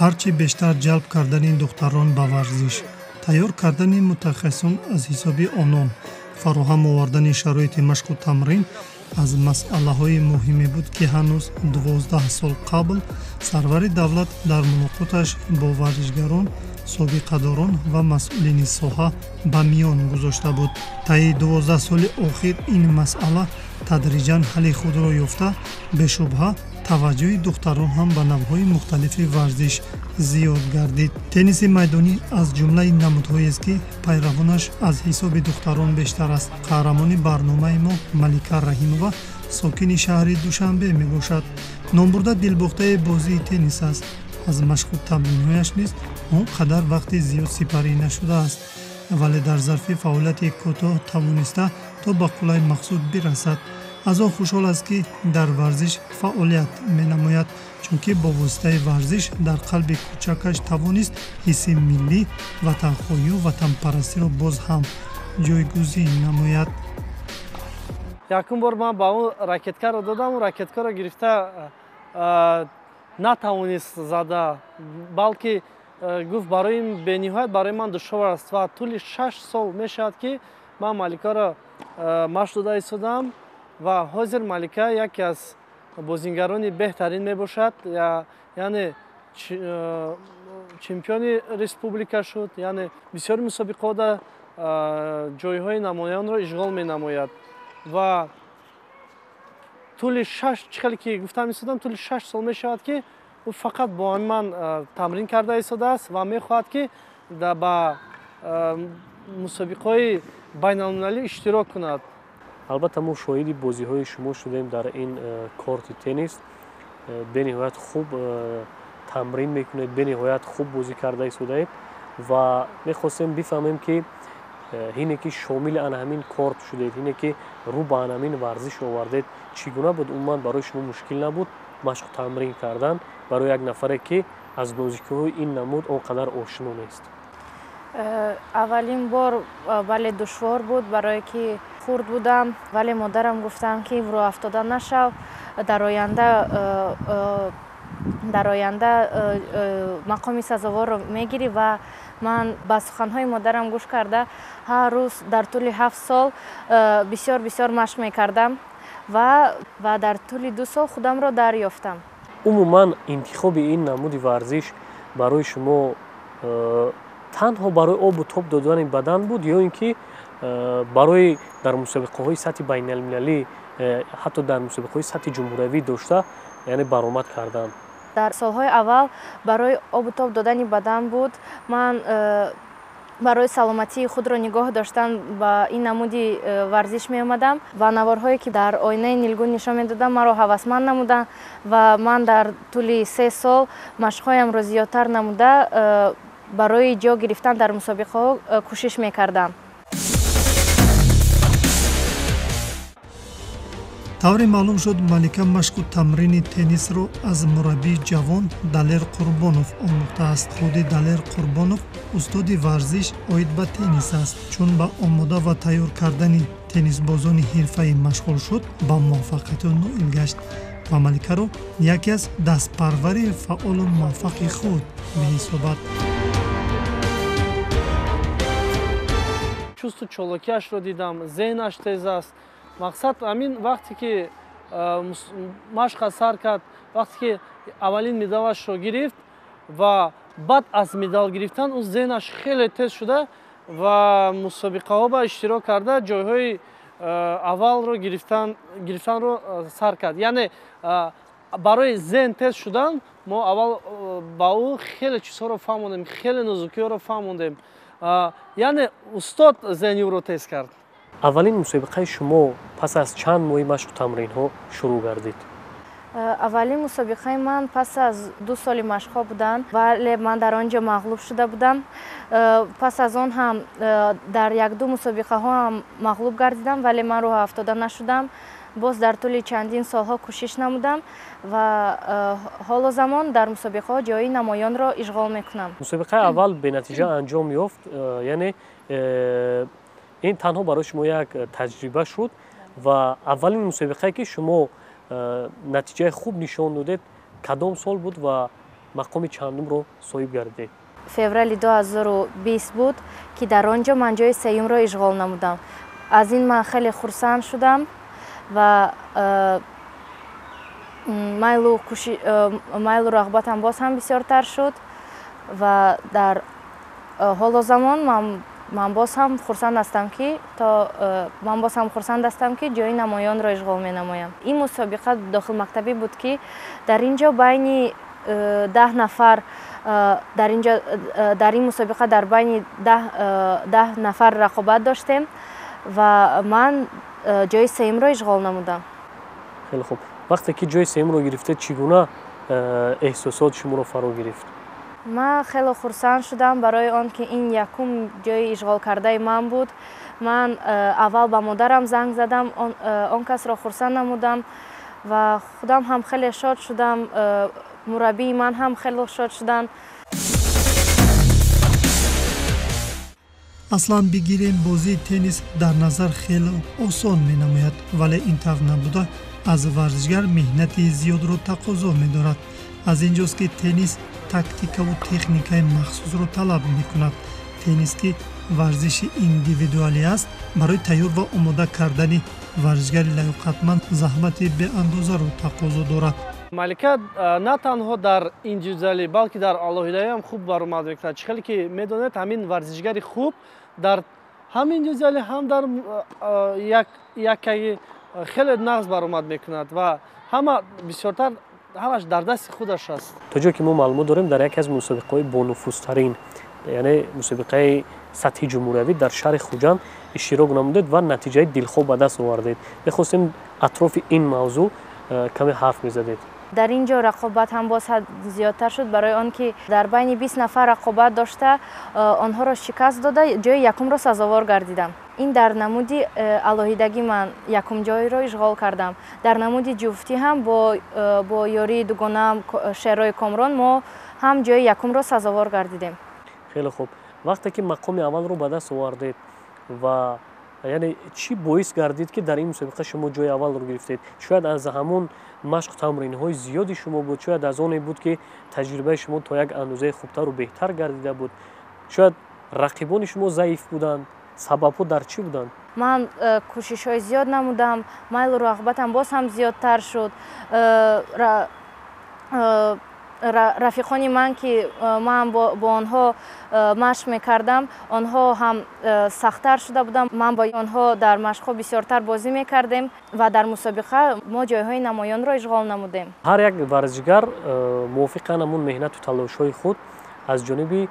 Ҳарчи бештар ҷалб кардани духтарон ба варзиш, тайёр кардани мутахассисон аз ҳисоби онон, фароҳам овардани шароити машқу тамрин аз масъалаҳои муҳиме буд, ки ҳанӯз 12 сол қабл сарвари давлат дар мулоқоташ бо варзишгарон, собиқадорон ва масъулини соҳа ба миён гузошта буд. Таи 12 соли охир ин масъала тадриҷан ҳалли худро ёфта, бешубҳа таваҷҷӯҳи духтарон ҳам ба навъҳои мухталифи варзиш зиёд гардид. Тенниси майдонӣ аз ҷумлаи намудҳоест, ки пайравонаш аз ҳисоби духтарон бештар аст. Қаҳрамони барномаи мо Малика Раҳимова сокини шаҳри Душанбе мебошад. Номбурда дилбохтаи бозии теннис аст. Аз машқу тамринҳояш низ он қадар вақти зиёд сипарӣ нашудааст, вале дар зарфи фаъолияти кӯтоҳ тавониста то ба қуллаи мақсуд бирасад. Аз он хушҳол аст, ки дар варзиш фаъолият менамояд, чунки бо воситаи варзиш дар қалби кӯчакаш тавонист ҳисси миллӣ, ватанхоҳию ватанпарастиро боз ҳам ҷойгузин намояд. Якум бор ман ба он ракеткаро додам, он ракеткаро гирифта натавонист зада, балки гуфт барои бениҳоят барои ман душвор аст ва тӯли 6 сол мешавад, ки ман Маликаро машқ дода истодам ва ҳозир Малика яке аз бозингарони беҳтарин мебошад, яъне чемпиони республика шуд, яъне бисёри мусобиқаҳода ҷойҳои намоёнро ишғол менамояд ва тӯли шаш, чӣ хеле ки гуфтам истодам, тӯли 6 сол мешавад, ки ӯ фақат бо ман тамрин карда истодааст ва мехоҳад, ки ба мусобиқаҳои байналмилалӣ иштирок кунад. Албатта мо шоҳиди бозиҳои шумо шудем дар ин корти теннис. Бениҳоят хуб тамрин мекунед, бениҳоят хуб бозӣ карда истодаед ва мехостем бифаҳмем, ки ҳине ки шомили ана ҳамин корт шудед, ҳине ки рӯ ба ана ҳамин варзиш овардед, чӣ гуна буд? Умуман барои шумо мушкил набуд машқу тамрин кардан барои як нафаре, ки аз нозикиҳои ин намуд он қадар ошно нест? Аввалин бор бале, душвор буд, барое ки хурд будам, вале модарам гуфтам, ки рӯ афтода нашав, дар оянда мақоми сазоворро мегирӣ. Ва ман ба суханҳои модарам гӯш карда, ҳар рӯз дар тӯли 7 сол бисёр бисёр машқ мекардам ва дар тӯли 2 сол худамро дарёфтам. Умуман интихоби ин намуди варзиш барои шумо танҳо барои обу тоб додани бадан буд ё ин ки барои дар мусобиқаҳои сатҳи байналмилалӣ, ҳатто дар мусобиқаҳои сатҳи ҷумҳуриявӣ дошта, яъне баромад кардан? Дар солҳои аввал барои обу тоб додани бадан буд. Ман барои саломатии худро нигоҳ доштан ба ин намуди варзиш меомадам ва наворҳое, ки дар оинаи нилгун нишон медодам, маро ҳавасманд намуданд ва ман дар тӯли 3 сол машқҳоямро зиёдтар намуда, барои ҷо гирифтан дар мусобиқаҳо кӯшиш мекардам. Тавре маълум шуд, Малика машқу тамрини теннисро аз мураббии ҷавон Далер Қурбонов омӯхтааст. Худи Далер Қурбонов устоди варзиш оид ба теннис аст. Чун ба омода ва тайёр кардани теннисбозони ҳирфаӣ машғул шуд, ба муваффақияту ноил гашт ва Маликаро яке аз дастпарвари фаъолу муваффақи худ меҳисобад. Чусту чолокиашро дидам, зеҳнаш тез аст. Мақсад ҳамин, вақте ки машқа сар кард, вақте ки аввалин медалашро гирифт ва баъд аз медал гирифтан ӯ зеҳнаш хеле тез шуда ва мусобиқаҳо ба иштирок карда, ҷойҳои аввалро гирифтанро сар кард. Яъне барои зеҳн тез шудан мо аввал ба ӯ хеле чизҳоро фаҳмондем, хеле нозукиҳоро фаҳмондем, яъне устод зеҳни ӯро тез кард. Аввалин мусобиқаи шумо пас аз чанд моҳи машқу тамринҳо шурӯъ гардид? Аввалин мусобиқаи ман пас аз 2 соли машқҳо буданд, вале ман дар он ҷо мағлуб шуда будам. Пас аз он ҳам дар якду мусобиқаҳо ҳам мағлуб гардидам, вале ман рӯҳафтода нашудам. Боз дар тӯли чандин солҳо кӯшиш намудам ва ҳоло замон дар мусобиқаҳо ҷои намоёнро ишғол мекунам. Мусобиқаи аввал бенатиҷа анҷом ёфт, яъне ин танҳо барои шумо як таҷриба шуд. Ва аввалин мусобиқае, ки шумо натиҷаи хуб нишон додед, кадом сол буд ва Мақоми чандумро соҳиб гардидед? Феврали 2020 буд, ки дар он ҷо ман ҷои сеюмро ишғол намудам. Аз ин ман хеле хурсанд шудам ва майлу рағбатам боз ҳам бисёртар шуд ва дар ҳоло замон ман боз ҳам хурсанд ҳастам, ки то ман боз ҳам хурсанд ҳастам, ки ҷои намоёнро ишғол менамоям. Ин мусобиқа дохилмактабӣ буд, ки дар ин ҷо байни 10 нафар, дар ин ҷо дар ин мусобиқа дар байни 10 нафар рақобат доштем ва ман ҷои сеюмро ишғол намудам. Хеле хуб. Вақте ки ҷои сеюмро гирифтед, чӣ гуна эҳсосот шуморо фаро гирифт? Ман хеле хурсанд шудам барои он ки ин якум ҷои ишғолкардаи ман буд. Ман аввал ба модарам занг задам, он касро хурсанд намудам ва худам ҳам хеле шод шудам. Мураббии ман ҳам хеле шод шуданд. Аслан бигирем, бозии теннис дар назар хеле осон менамояд, вале ин тавр набуда аз варзишгар меҳнати зиёдро тақозо медорад. Аз ин ҷост, ки теннис тактикаву техникаи махсусро талаб мекунад. Теннис, ки варзиши индивидуалӣ аст, барои тайёр ва омода кардани варзишгари лаёқатманд заҳмати беандозаро тақозо дорад. Малика на танҳо дар индивидуалӣ, балки дар алоҳидаӣ ҳам хуб баромад мекунад. Чӣ хеле ки медонед, ҳамин варзишгари хуб дар ҳам индивидуалӣ, ҳам дар яккагӣ хеле нағз баромад мекунад ва ҳама бисёртар ҳамаш дар дасти худаш аст. То ҷое ки мо маълумот дорем, дар яке аз мусобиқаҳои бонуфузтарин, яъне мусобиқаи сатҳи ҷумҳуриявӣ дар шаҳри Хуҷанд иштирок намудед ва натиҷаи дилхоҳ ба даст овардед. Мехостем атрофи ин мавзӯъ каме ҳарф мезадед. Дар ин ҷо рақобат ҳам боз зиёдтар шуд, барои он ки дар байни 20 нафар рақобат дошта, онҳоро шикаст дода, ҷои якумро сазовор гардидам. Ин дар намуди алоҳидагӣ ман якум ҷойро ишғол кардам. Дар намуди ҷуфтӣ ҳам бо ёрии дугонаам Шеррои Комрон мо ҳам ҷои якумро сазовор гардидем. Хеле хуб. Вақте ки мақоми аввалро ба даст овардед ва яъне чӣ боис гардид, ки дар ин мусобиқа шумо ҷои аввалро гирифтед? Шояд аз ҳамон машқу тамринҳои зиёди шумо буд, шояд аз оне буд, ки таҷрибаи шумо то як андозаи хубтару беҳтар гардида буд, шояд рақибони шумо заиф буданд. Сабабҳо дар чӣ буданд? Ман кӯшишҳои зиёд намудам, майлу рағбатам боз ҳам зиёдтар шуд. Рафиқони ман, ки ман бо онҳо машқ мекардам, онҳо ҳам сахттар шуда буданд. Ман бо онҳо дар машқҳо бисёртар бозӣ мекардем ва дар мусобиқа мо ҷойҳои намоёнро ишғол намудем. Ҳар як варзишгар мувофиқан ҳамун меҳнату талошҳои худ аз ҷониби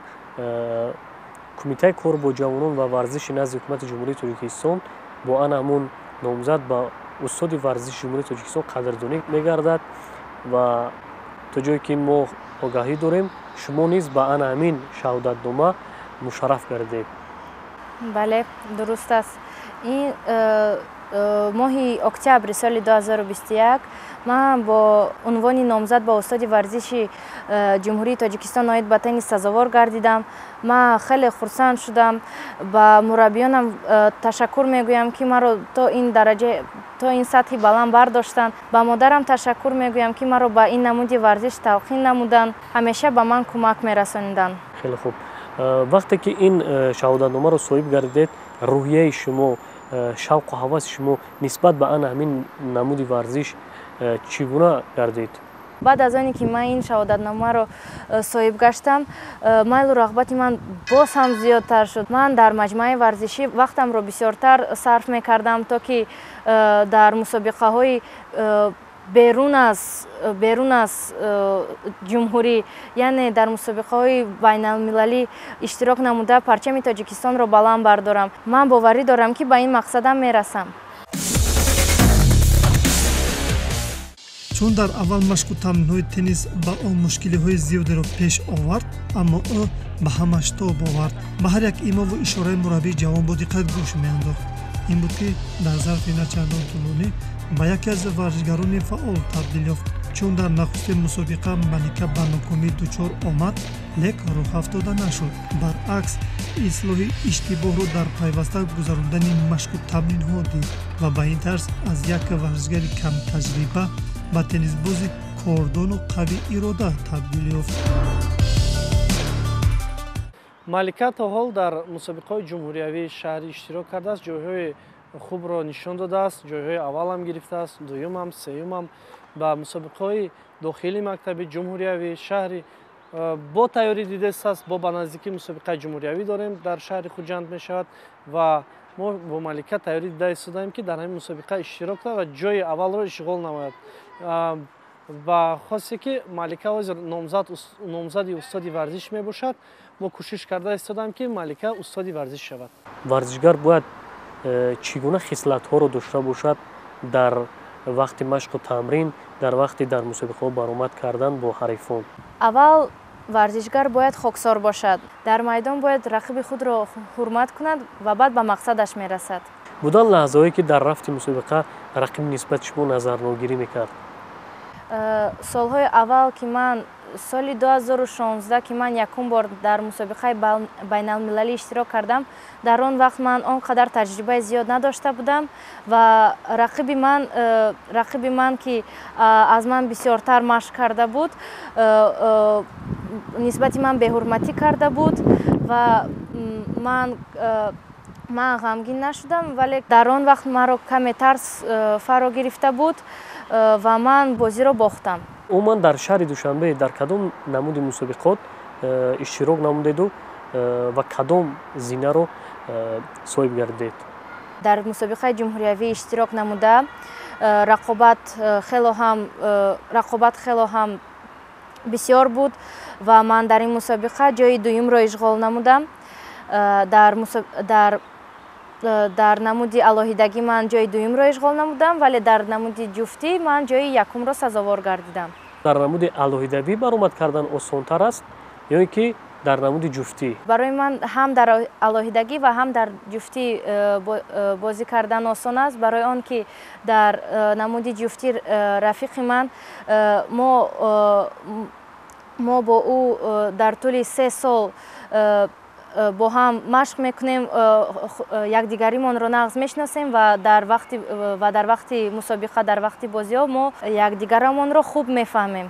Кумитаи кор бо ҷавонон ва варзиши назди Ҳукумати Ҷумҳурии Тоҷикистон бо ана ҳамун номзад ба устоди варзиши Ҷумҳурии Тоҷикистон қадрдонӣ мегардад ва то ҷое ки мо огаҳӣ дорем, шумо низ ба ана ҳамин шаҳодатнома мушарраф гардидед. Бале, дуруст аст. Ин моҳи октябри соли 2021 ман бо унвони номзад ба устоди варзиши Ҷумҳурии Тоҷикистон оид ба теннис сазовор гардидам. Ман хеле хурсанд шудам. Ба мураббиёнам ташаккур мегӯям, ки маро то ин дараҷа, то ин сатҳи баланд бардоштанд. Ба модарам ташаккур мегӯям, ки маро ба ин намуди варзиш талқин намуданд, ҳамеша ба ман кӯмак мерасониданд. Хеле хуб. Вақте ки ин шаҳодатномаро соҳиб гардидед, рӯҳияи шумо, шавқу ҳаваси шумо нисбат ба ана ҳамин намуди варзиш чӣ гуна гардид? Баъд аз оне ки ман ин шаҳодатномаро соҳиб гаштам, майлу рағбати ман боз ҳам зиёдтар шуд. Ман дар маҷмӯаи варзишӣ вақтамро бисёртар сарф мекардам, то ки дар мусобиқаҳои берун аз ҷумҳурӣ, яъне дар мусобиқаҳои байналмилалӣ иштирок намуда, парчами Тоҷикистонро баланд бардорам. Ман боварӣ дорам, ки ба ин мақсадам мерасам. Чун дар аввал машқу тамринҳои теннис ба ӯ мушкилиҳои зиёдеро пеш овард, аммо ӯ ба ҳамаш тоб овард. Ба ҳар як имову ишораи мураббии ҷавон бо диққат гӯш меандохт. Ин буд, ки дар зарфи начандон тӯлонӣ ба яке аз варзишгарони фаъол табдил ёфт. Чун дар нахустин мусобиқа Малика ба нокомӣ дучор омад, лек рӯҳафтода нашуд. Баръакс, ислоҳи иштибоҳро дар пайваста гузарондани машқу тамринҳо дид ва ба ин тарз аз як варзишгари камтаҷриба ба теннисбози Кордону қавӣ ирода табдил ёфт. Малика то ҳол дар мусобиқаҳои ҷумҳуриявии шаҳрӣ иштирок кардааст, ҷойҳои хубро нишон додааст, ҷойҳои аввалам гирифтааст, дуюмам, сеюмам. Ба мусобиқаҳои дохили мактаби ҷумҳуриявӣ шаҳрӣ бо тайёрӣ дидааст. Бо ба наздикӣ мусобиқаи ҷумҳуриявӣ дорем, дар шаҳри Хуҷанд мешавад ва мо бо Малика тайёрӣ дида истодаем, ки дар ҳамин мусобиқа иштирок кунад ва ҷойи аввалро ишғол намояд. Ва хосте ки Малика ҳозир номзади устоди варзиш мебошад, мо кӯшиш карда истодаем, ки Малика устоди варзиш шавад. Варзишгар бояд чӣ гуна хислатҳоро дошта бошад дар вақти машқу тамрин, дар вақти дар мусобиқаҳо баромад кардан бо ҳарифон? Аввал варзишгар бояд хоксор бошад, дар майдон бояд рақиби худро ҳурмат кунад ва баъд ба мақсадаш мерасад. Будан лаҳзаҳое, ки дар рафти мусобиқа рақиб нисбати шумо назарногирӣ мекард? Солҳои аввал, ки ман соли 2016, ки ман якум бор дар мусобиқаи байналмилалӣ иштирок кардам, дар он вақт ман он қадар таҷрибаи зиёд надошта будам ва рақиби ман, ки аз ман бисёртар машқ карда буд, нисбати ман беҳурматӣ карда буд ва ман ғамгин нашудам, вале дар он вақт маро каме тарс фаро гирифта буд ва ман бозиро бохтам. Умуман, дар шаҳри Душанбе дар кадом намуди мусобиқот иштирок намудеду ва кадом зинаро соҳиб гардидед? Дар мусобиқаи ҷумҳуриявӣ иштирок намуда, рақобат хело ҳам бисёр буд ва ман дар ин мусобиқа ҷои дуюмро ишғол намудам. Дар намуди алоҳидагӣ ман ҷои дуюмро ишғол намудам, вале дар намуди ҷуфтӣ ман ҷои якумро сазовор гардидам. Дар намуди алоҳидавӣ баромад кардан осонтар аст ё ин ки дар намуди ҷуфтӣ? Барои ман ҳам дар алоҳидагӣ ва ҳам дар ҷуфтӣ бозӣ кардан осон аст, барои он ки дар намуди ҷуфтӣ рафиқи ман, мо бо ӯ дар тӯли 3 сол бо ҳам машқ мекунем, якдигаримонро нағз мешиносем ва дар вақти мусобиқа, дар вақти бозиҳо мо якдигарамонро хуб мефаҳмем.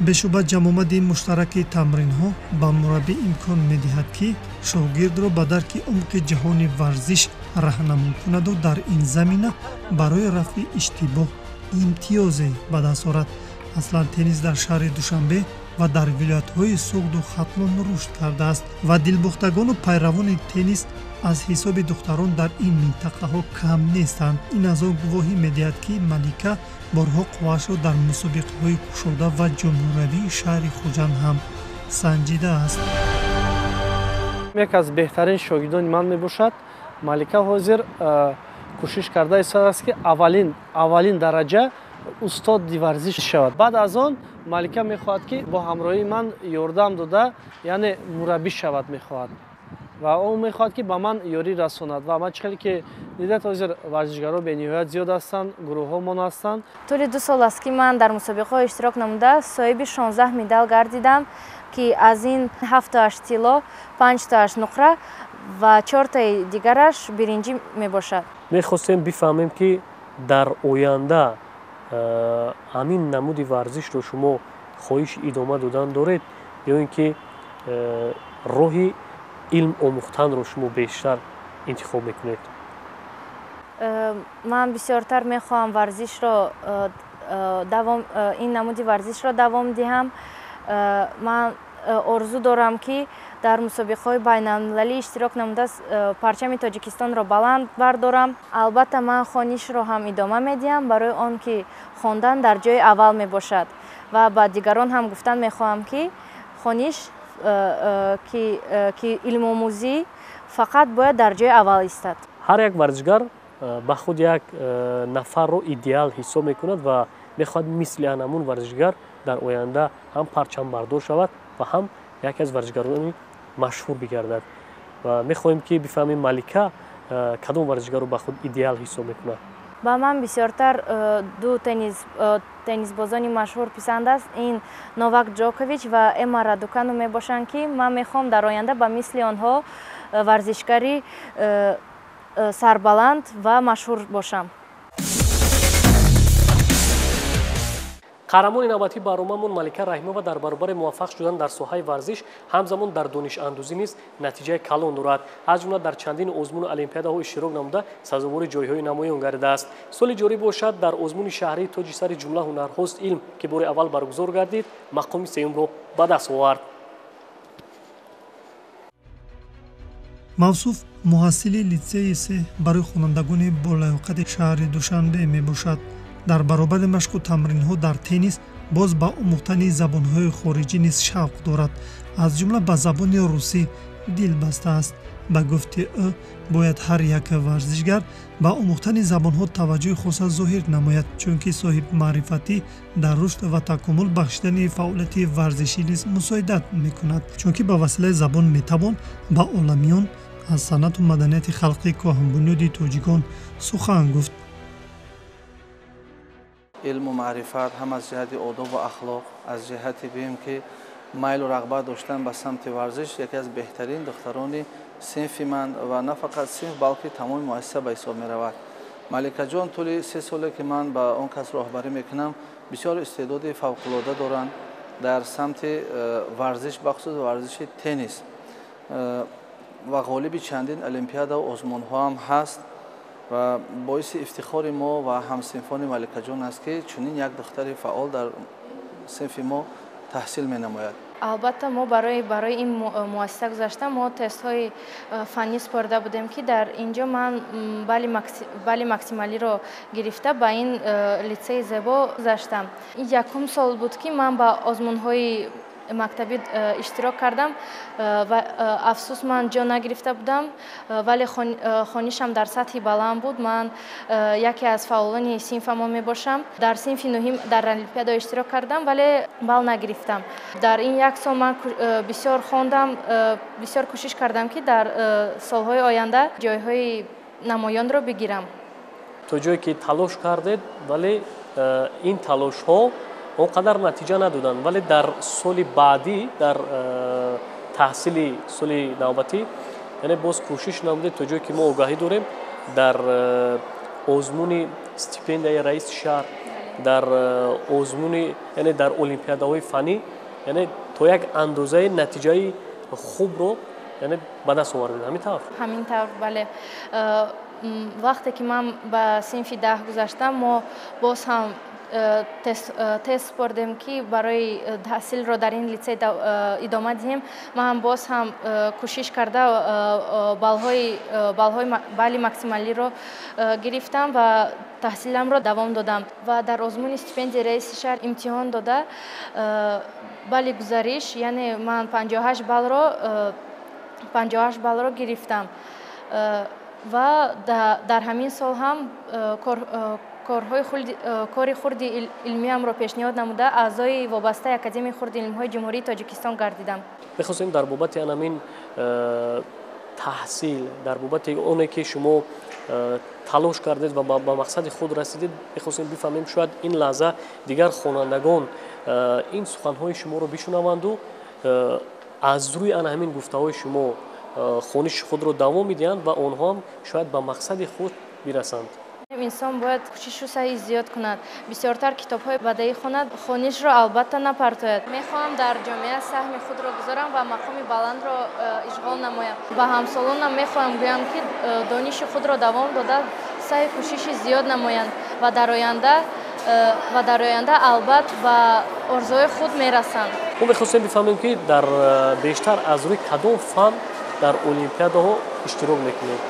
Бешуба, ҷамъомади муштараки тамринҳо ба мураббӣ имкон медиҳад, ки шогирдро ба дарки умқи ҷаҳони варзиш раҳнамон кунаду дар ин замина барои рафъи иштибоҳ имтиёзе ба даст орад. Аслан, теннис дар шаҳри Душанбе ва дар вилоятҳои Суғду Хатлон рушд кардааст ва дилбохтагону пайравони теннис аз ҳисоби духтарон дар ин минтақаҳо кам нестанд. Ин аз он гувоҳӣ медиҳад, ки Малика борҳо қувваашро дар мусобиқаҳои кушода ва ҷумҳуриявии шаҳри Хуҷанд ҳам санҷидааст. Яке аз беҳтарин шогирдони ман мебошад. Малика ҳозир кӯшиш карда истодааст, ки аввалин дараҷа устоди варзиш шавад. Баъд аз он Малика мехоҳад, ки бо ҳамроҳии ман ёрдам дода, яъне мураббӣ шавад мехоҳад ва ӯ мехоҳад, ки ба ман ёрӣ расонад. Ва ман чӣ хеле ки дидед, ҳозир варзишгаро бениҳоят зиёд ҳастанд, гурӯҳҳомон ҳастанд. Тӯли 2 сол аст, ки ман дар мусобиқаҳо иштирок намуда, соҳиби 16 медал гардидам, ки аз ин ҳафтааш тилло, панҷтааш нуқра ва чортаи дигараш биринҷӣ мебошад. Мехостем бифаҳмем, ки дар оянда ҳамин намуди варзишро шумо хоҳиши идома додан доред ё ин ки роҳи илм омӯхтанро шумо бештар интихоб мекунед? Ман бисёртар мехоҳам варзишро давом, ин намуди варзишро давом диҳам. Ман орзу дорам, ки дар мусобиқаҳои байналмилалӣ иштирок намуда, парчами Тоҷикистонро баланд бардорам. Албатта, ман хонишро ҳам идома медиҳам, барои он ки хондан дар ҷои аввал мебошад ва ба дигарон ҳам гуфтан мехоҳам, ки хониш, ки илмомӯзӣ фақат бояд дар ҷои аввал истад. Ҳар як варзишгар ба худ як нафарро идеал ҳисоб мекунад ва мехоҳад мисли анамун варзишгар дар оянда ҳам парчамбардор шавад ва ҳам яке аз варзишгарони машҳур бигардад. Ва мехоҳем, ки бифаҳмем, Малика кадом варзишгарро ба худ идеал ҳисоб мекунад? Ба ман бисёртар ду теннисбозони машҳур писанд аст. Ин Новак Ҷокович ва Эмма Радукану мебошанд, ки ман мехоҳам дар оянда ба мисли онҳо варзишгари сарбаланд ва машҳур бошам. Қаҳрамони навбатии барномаамон Малика Раҳимова дар баробари муваффақ шудан дар соҳаи варзиш, ҳамзамон дар донишандӯзӣ низ натиҷаи калон дорад. Аз ҷумла дар чандин озмуну олимпиадаҳо иштирок намуда, сазовори ҷойҳои намоён гардидааст. Соли ҷорӣ бошад, дар озмуни шаҳрии тоҷи сари ҷумла ҳунарҳост илм, ки бори аввал баргузор гардид, мақоми сеюмро ба даст овард. Мавсуф муҳассили литсеи се барои хонандагони болаёқати шаҳри Душанбе мебошад. Дар баробари машқу тамринҳо дар теннис боз ба омӯхтани забонҳои хориҷӣ низ шавқ дорад. Аз ҷумла ба забони русӣ дил бастааст. Ба гуфти ӯ, бояд ҳар як варзишгар ба омӯхтани забонҳо таваҷҷӯҳи хоса зоҳир намояд, чунки соҳибмаърифатӣ дар рушд ва такомул бахшидани фаъолияти варзишӣ низ мусоидат мекунад, чунки ба василаи забон метавон ба оламиён аз санъату маданияти халқи кӯҳанбунёди тоҷикон сухан гуфт. Илму маърифат ҳам аз ҷиҳати одобу ахлоқ, аз ҷиҳати гӯем ки майлу рағбат доштан ба самти варзиш, яке аз беҳтарин духтарони синфи ман ва на фақат синф, балки тамоми муассиса ба ҳисоб меравад. Маликаҷон тӯли 3 соле ки ман ба он кас роҳбарӣ мекунам, бисёр истеъдоди фавқулода доранд дар самти варзиш, бахусус варзиши теннис, ва ғолиби чандин олимпиадаву озмунҳо ҳам ҳаст. Ва боиси ифтихори мо ва ҳамсинфони Маликаҷон аст, ки чунин як духтари фаъол дар синфи мо таҳсил менамояд. Албатта, мо барои ин муассиса гузашта мо тестҳои фаннӣ супорида будем, ки дар ин ҷо ман балли максималиро гирифта ба ин литсеи зебо гузаштам. Ин якум сол буд, ки ман ба озмунҳои мактабӣ иштирок кардам ва афсӯс, ман ҷо нагирифта будам, вале хонишам дар сатҳи баланд буд. Ман яке аз фаъолони синфамо мебошам. Дар синфи нуҳим дар олимпиада иштирок кардам, вале балл нагирифтам. Дар ин як сол ман бисёр хондам, бисёр кӯшиш кардам, ки дар солҳои оянда ҷойҳои намоёнро бигирам. То ҷое ки талош кардед, вале ин талошҳо он қадар натиҷа надоданд, вале дар соли баъдӣ, дар таҳсили соли навбатӣ, яъне боз кӯшиш намудед. То ҷое ки мо огаҳӣ дорем, дар озмуни стипендияи раиси шаҳр, дар озмуни, яъне дар олимпиадаҳои фаннӣ, яъне то як андозаи натиҷаи хубро, яъне ба даст овардед. Ҳамин тавр? Ҳамин тавр, бале. Вақте ки ман ба синфи 10 гузаштам, мо боз ҳам тест супордем, ки барои таҳсилро дар ин литсей идома диҳем. Ман боз ҳам кӯшиш карда балли максималиро гирифтам ва таҳсиламро давом додам. Ва дар озмуни стипендияи раиси шаҳр имтиҳон дода, балли гузариш, яъне ман 58 баллро гирифтам. Ва дар ҳамин сол ҳам кори хурди илмиамро пешниҳод намуда, аъзои вобастаи Академияи хурди илмҳои Ҷумҳурии Тоҷикистон гардидам. Мехостем дар бобати анамин таҳсил, дар бобати оне ки шумо талош кардед ва ба мақсади худ расидед, мехостем бифаҳмем, шояд ин лаҳза дигар хонандагон ин суханҳои шуморо бишунаванду аз рӯи ана ҳамин гуфтаҳои шумо хониши худро давом медиҳанд ва онҳо ҳам шояд ба мақсади худ бирасанд. Инсон бояд кӯшишу саъи зиёд кунад, бисёртар китобҳои бадаӣ хонад, хонишро албатта напартояд. Мехоҳам дар ҷомеа саҳми худро гузорам ва мақоми баландро ишғол намоям. Ба ҳамсолонам мехоҳам гӯям, ки дониши худро давом дода, саъю кӯшиши зиёд намоянд ва дар оянда албат ба орзуҳои худ мерасанд. Мо мехостем бифаҳмем, ки дар бештар аз рӯи кадом фан дар олимпиадаҳо иштирок мекунед?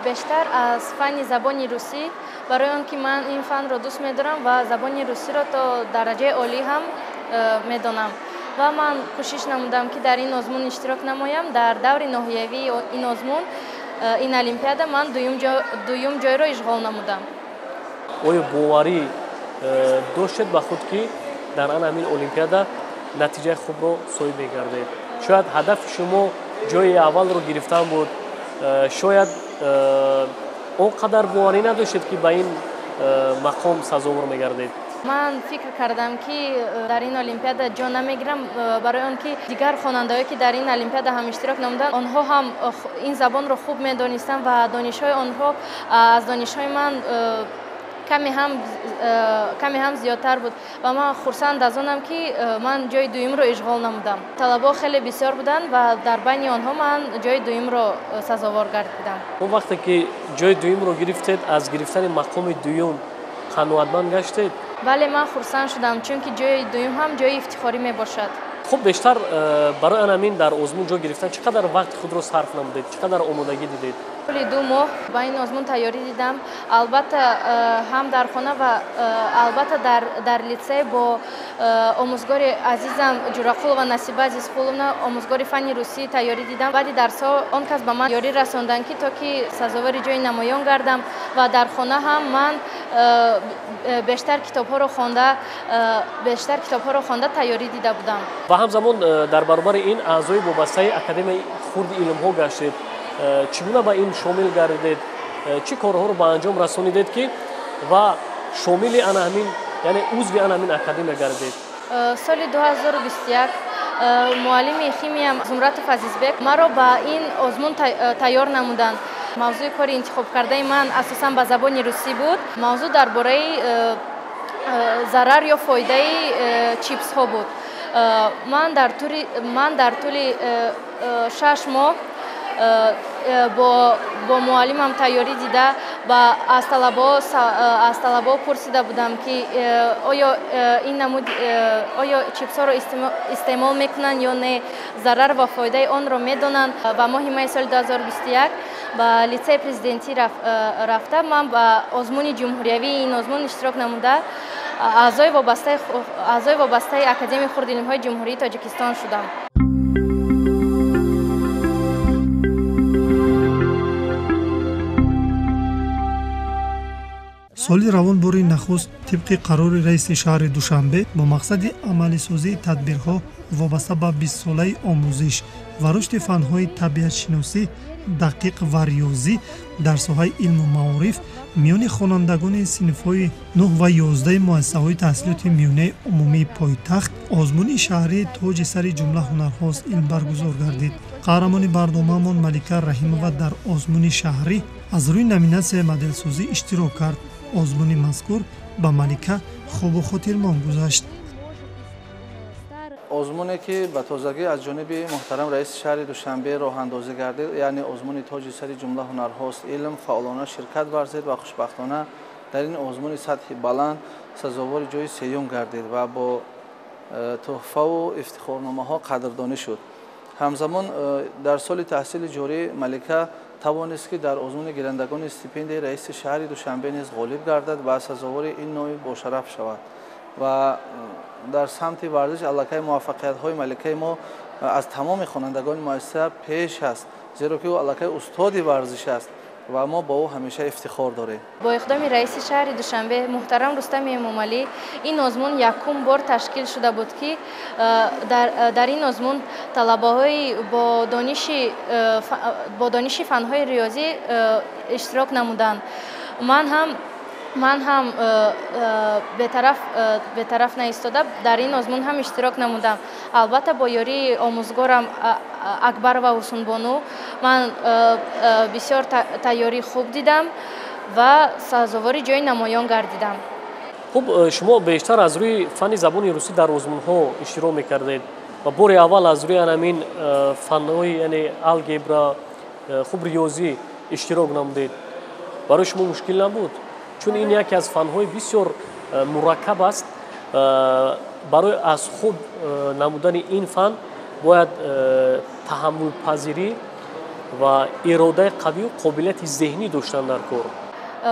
Бештар аз фанни забони русӣ, барои он ки ман ин фанро дӯст медорам ва забони русиро то дараҷаи олӣ ҳам медонам. Ва ман кӯшиш намудам, ки дар ин озмун иштирок намоям. Дар даври ноҳиявии ин озмун, ин олимпиада, ман дуюм ҷойро ишғол намудам. Оё боварӣ доштед ба худ, ки дар ана ҳамин олимпиада натиҷаи хубро соҳиб мегардед? Шояд ҳадафи шумо ҷойи аввалро гирифтан буд, шояд он қадар боварӣ надоштед, ки ба ин мақом сазовор мегардед. Ман фикр кардам, ки дар ин олимпиада ҷо намегирам, барои он ки дигар хонандаҳое, ки дар ин олимпиада ҳам иштирок намуданд, онҳо ҳам ин забонро хуб медонистанд ва донишҳои онҳо аз донишҳои ман каме ҳам зиёдтар буд ва ман хурсанд аз онам, ки ман ҷои дуюмро ишғол намудам. Талабо хеле бисёр буданд ва дар байни онҳо ман ҷои дуюмро сазовор гардидам. Он вақте ки ҷои дуюмро гирифтед, аз гирифтани мақоми дуюм қаноатманд гаштед? Бале, ман хурсанд шудам, чунки ҷои дуюм ҳам ҷои ифтихорӣ мебошад. Хуб, бештар барои анамин дар озмун ҷой гирифтан чӣ қадар вақти худро сарф намудед, чӣ қадар омодагӣ дидед? Тӯли 2 моҳ ба ин озмун тайёрӣ дидам. Албатта, ҳам дар хона ва албатта дар литсей бо омӯзгори азизам Ҷурақулова Насиба Азизқуловна, омӯзгори фанни русӣ, тайёрӣ дидам. Баъди дарсҳо он кас ба ман ёрӣ расонданд, ки то ки сазовори ҷои намоён гардам ва дар хона ҳам ман бештар китобҳоро хонда тайёрӣ дида будам. Ва ҳамзамон дар баробари ин аъзои вобастаи Академияи хурди илмҳо гаштед. Чӣ гуна ба ин шомил гардидед, чӣ корҳоро ба анҷом расонидед, ки ва шомили ана ҳамин, яъне узви ана ҳамин академия гардидед? Соли 2021 муаллими химиям Зумратов Азизбек маро ба ин озмун тайёр намуданд. Мавзӯи кори интихобкардаи ман асосан ба забони русӣ буд. Мавзӯъ дар бораи зарар ё фоидаи чипсҳо буд. Ман дар тӯли 6 моҳ бо муаллимам тайёрӣ дида ва аз талабаҳо пурсида будам, ки оё ин намуд, оё чипсҳоро истеъмол мекунанд ё не, зарар ва фоидаи онро медонанд. Ва моҳи майи соли 2021 ба литсеи президентӣ рафта, ман ба озмуни ҷумҳуриявии ин озмун иштирок намуда, аъзои вобастаи Академияи хурди илмҳои Ҷумҳурии Тоҷикистон шудам. Соли равон бори нахуст тибқи қарори раиси шаҳри Душанбе бо мақсади амалисозии тадбирҳо вобаста ба 20-солаи омӯзиш ва рушди фанҳои табиатшиносӣ, дақиқ ва риёзӣ дар соҳаи илму маориф миёни хонандагони синфҳои 9 ва 11 муассисаҳои таҳсилоти миёнаи умумии пойтахт озмуни шаҳрии «Тоҷи сари ҷумла ҳунарҳост илм» баргузор гардид. Қаҳрамони барномаамон Малика Раҳимова дар озмуни шаҳрӣ аз рӯи номинатсияи моделсозӣ иштирок кард. Озмуни мазкур ба Малика хубу хотирмон гузашт. Озмуне, ки ба тозагӣ аз ҷониби муҳтарам раиси шаҳри Душанбе роҳандозӣ гардид, яъне озмуни «Тоҷи сари ҷумла ҳунарҳост илм», фаъолона ширкат варзид ва хушбахтона дар ин озмуни сатҳи баланд сазовори ҷои сеюм гардид ва бо тӯҳфаву ифтихорномаҳо қадрдонӣ шуд. Ҳамзамон дар соли таҳсили ҷорӣ Малика тавонист, ки дар озмуни гирандагони стипендияи раиси шаҳри Душанбе низ ғолиб гардад ва сазовори ин номи бошараф шавад. Ва дар самти варзиш аллакай муваффақиятҳои Маликаи мо аз тамоми хонандагони муассиса пеш аст, зеро ки ӯ аллакай устоди варзиш аст ва мо ба ӯ ҳамеша ифтихор дорем. Бо иқдоми раиси шаҳри Душанбе муҳтарам Рустами Эмомалӣ ин озмун якум бор ташкил шуда буд, ки дар ин озмун талабаҳои бо дониши фанҳои риёзӣ иштирок намуданд. Ман ҳам бетараф наистода, дар ин озмун ҳам иштирок намудам. Албатта, бо ёрии омӯзгорам Акбарова Ҳусунбону ман бисёр тайёрии хуб дидам ва сазовори ҷои намоён гардидам. Хуб, шумо бештар аз рӯи фанни забони русӣ дар озмунҳо иштирок мекардед ва бори аввал аз рӯи анамин фанҳои, яъне алгебра, хуб, риёзӣ иштирок намудед. Барои шумо мушкил набуд, чун ин яке аз фанҳои бисёр мураккаб аст? Барои аз худ намудани ин фан бояд таҳаммулпазирӣ ва иродаи қавию қобилияти зеҳнӣ доштан дар кор.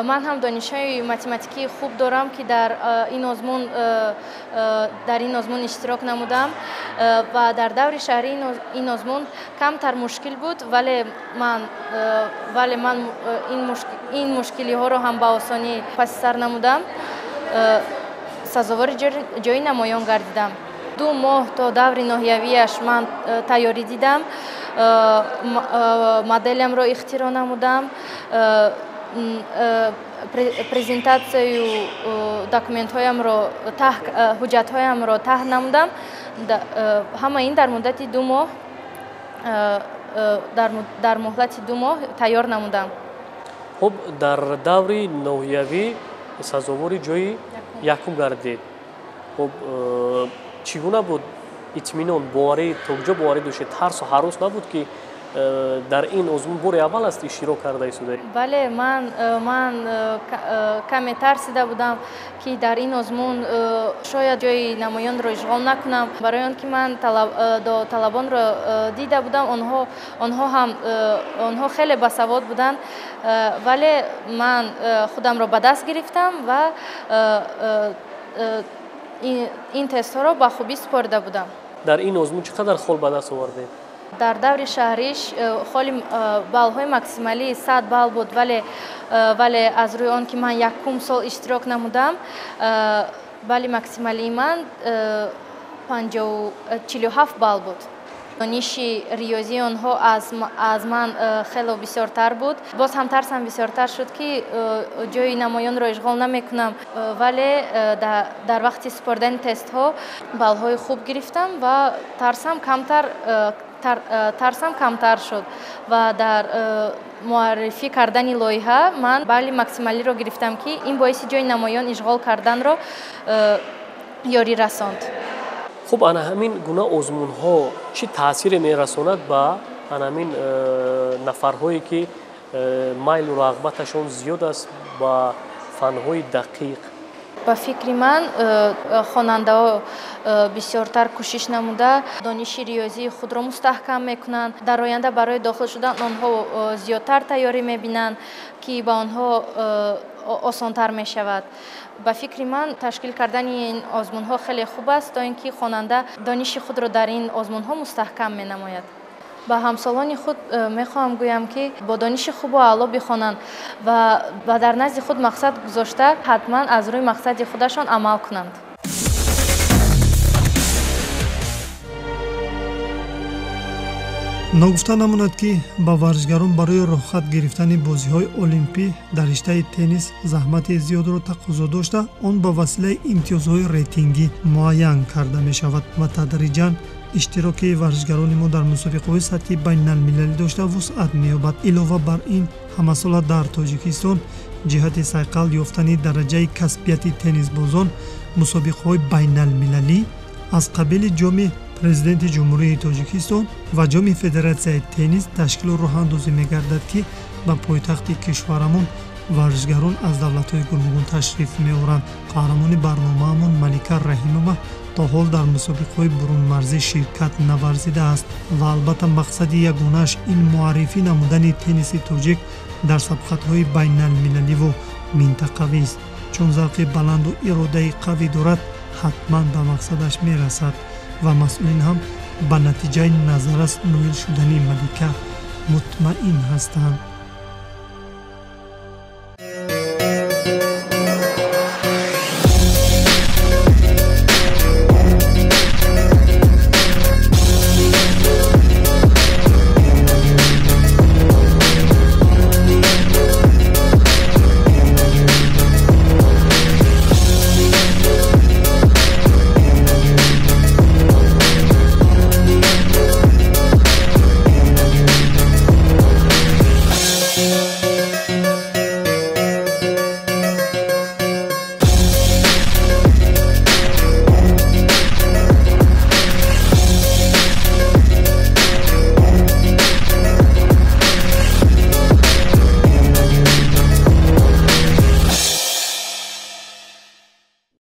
Ман ҳам донишҳои математикии хуб дорам, ки дар ин озмун иштирок намудам ва дар даври шаҳрии ин озмун камтар мушкил буд, вале ман ин мушкилиҳоро ҳам ба осонӣ паси сар намудам, сазовори ҷои намоён гардидам. 2 моҳ то даври ноҳиявиаш ман тайёрӣ дидам, моделямро ихтироъ намудам, презентатсияю документҳоямро, ҳуҷҷатҳоямро таҳ намудам. Ҳама ин дар муддати 2 моҳ, дар муҳлати 2 моҳ тайёр намудам. Хуб, дар даври ноҳиявӣ Сазовори ҷои якум гардид. Хуб, чӣ гуна буд итминон, боварӣ, то куҷо боварӣ доштед? Тарсу ҳарос набуд, ки дар ин озмун бори аввал аст иштирок карда истодаед? Бале, ман каме тарсида будам, ки дар ин озмун шояд ҷои намоёнро ишғол накунам, барои он ки ман талабонро дида будам, онҳо хеле басавод буданд, вале ман худамро ба даст гирифтам ва ин тестҳоро ба хубӣ супорида будам. Дар ин озмун чӣ қадар хол ба даст овардед? Дар даври шаҳриш холи баллҳои максималии 100 балл буд, вале аз рӯи он ки ман якум сол иштирок намудам, балли максималии ман 47 балл буд. Дониши риёзии онҳо аз ман хело бисёртар буд. Боз ҳам тарсам бисёртар шуд, ки ҷои намоёнро ишғол намекунам, вале дар вақти супоридани тестҳо баллҳои хуб гирифтам ва тарсам камтар шуд ва дар муаррифӣ кардани лоиҳа ман балли максималиро гирифтам, ки ин боиси ҷои намоён ишғол карданро ёрӣ расонд. Хуб, ана ҳамин гуна озмунҳо чӣ таъсире мерасонад ба ана ҳамин нафарҳое, ки майлу рағбаташон зиёд аст ба фанҳои дақиқ? Ба фикри ман, хонандаҳо бисёртар кӯшиш намуда дониши риёзии худро мустаҳкам мекунанд. Дар оянда барои дохил шудан онҳо зиёдтар тайёрӣ мебинанд, ки ба онҳо осонтар мешавад. Ба фикри ман, ташкил кардани ин озмунҳо хеле хуб аст, то ин ки хонанда дониши худро дар ин озмунҳо мустаҳкам менамояд. Ба ҳамсолони худ мехоҳам гӯям, ки бо дониши хубу аъло бихонанд ва дар назди худ мақсад гузошта, ҳатман аз рӯи мақсади худашон амал кунанд. Ногуфта намонад, ки ба варзишгарон барои роҳхат гирифтани бозиҳои олимпӣ дар риштаи теннис заҳмати зиёдро тақозо дошта, он ба василаи имтиёзҳои рейтингӣ муайян карда мешавад ва тадриҷан иштироки варзишгарони мо дар мусобиқаҳои сатҳи байналмилалӣ дошта вусъат меёбад. Илова бар ин, ҳамасола дар Тоҷикистон ҷиҳати сайқал ёфтани дараҷаи касбияти теннисбозон мусобиқаҳои байналмилалӣ аз қабили ҷоми президенти Ҷумҳурии Тоҷикистон ва ҷоми Федератсияи теннис ташкилу роҳандозӣ мегардад, ки ба пойтахти кишварамон варзишгарон аз давлатҳои гуногун ташриф меоранд. Қаҳрамони барномаамон Малика Раҳимова то ҳол дар мусобиқаҳои бурунмарзӣ ширкат наварзидааст ва албатта мақсади ягонааш ин муаррифӣ намудани тенниси тоҷик дар сабқатҳои байналмилаливу минтақавист. Чун завқи баланду иродаи қавӣ дорад, ҳатман ба мақсадаш мерасад ва масъулин ҳам ба натиҷаи назаррас ноил шудани Малика мутмаин ҳастанд.